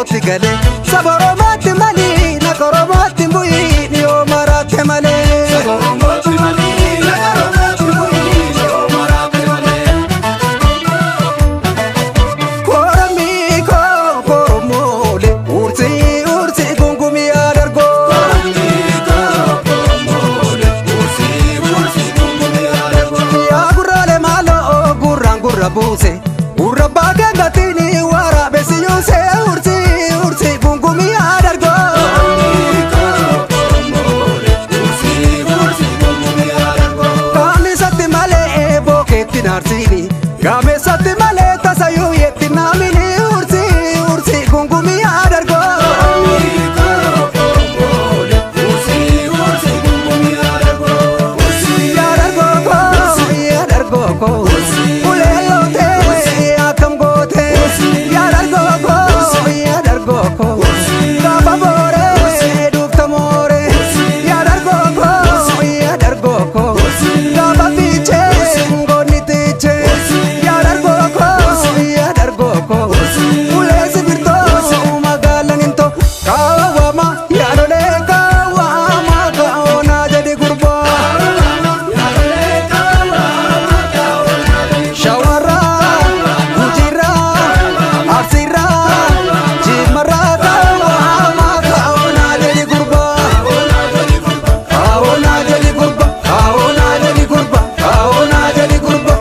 qeerrootti galee saba Oromootti malee naqa Oromootti bu'ii dhiyoo maraate malee. Saba Oromootti malee naqa Oromootti bu'ii dhiyoo maraate malee. Koromii koo koromoolee ursii ursii gungumii adargoo. Koromii koo koromoolee ursii ursii gungumii adargoo. Yaa gurraalee maaloo gurraan gurra buuse gurra baakee gatiini waraabessi yuuse ursii ursii gungumii adargoo. Koromii koo koromoolee ursii ursii gungumii adargoo. Kaamisatti malee bookeetti naarsiini gameessatti malee tasayyuu yetti naamini ursii ursii gungumii adargoo. Koromii koo koromoolee ursii ursii gungumii adargoo. Ursii Yaa dargoo koo yaa dargoo koo ulee lootee akkam gootee yaa dargoo koo yaa dargoo koo gaafa booree duufta mooree yaa dargoo koo yaa dargoo koo gaafa fiichee ngoonni tiichee yaa dargoo koo yaa dargoo koo ulee sibirtoo magaalaan hin ta'u kaawwama yaa lolee kaawwama kaa'oonaa jedhi gurbaa. Shawarraa, Gujiirraa, Arsiirraa, Jimmarraa kaawwamaa kaa'oonaa jedhi gurbaa. Kaa'oonaa jedhi gurbaa, kaa'oonaa jedhi gurbaa, kaa'oonaa jedhi gurbaa.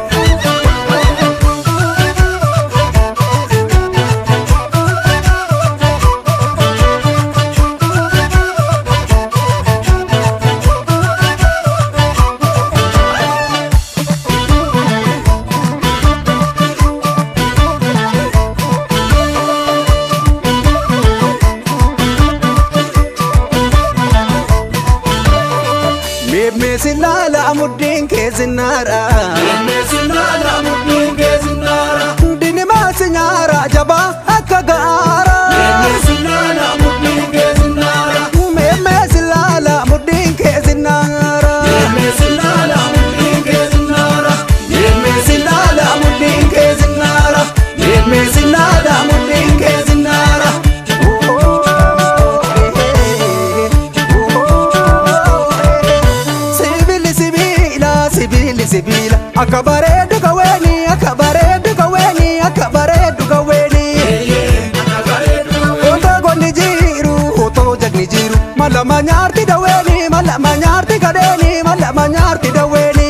Meemmeesi laala mudhiin keessinnaadha. Meesinaadha mudhiin keessinaadha. Dinimaa si nyaara jabaa akka gaara. Meesinaadha mudhiin keessinaadha. Meemmeesi laala mudhiin keessinnaadha. Meesinaadha mudhiin keessinaadha. Meemmeesi laala mudhiin keessinnaadha. Meemmeesi laala mudhiin keessinnaadha. Sibiilli sibiila sibiilli sibiila akka bareedu qawweeni akka bareedu qawweeni akka bareedu qawweeni. Otoo gonni jiru otoo jagni jiru malama nyaarti dawweeni malama nyaarti gadheeni malama nyaarti dawweeni.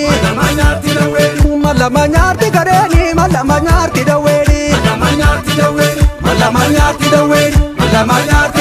Malama nyaarti gadheeni malama nyaarti dawweeni. Malama nyaarti dawweeni. Malama nyaarti dawweeni malama nyaarti.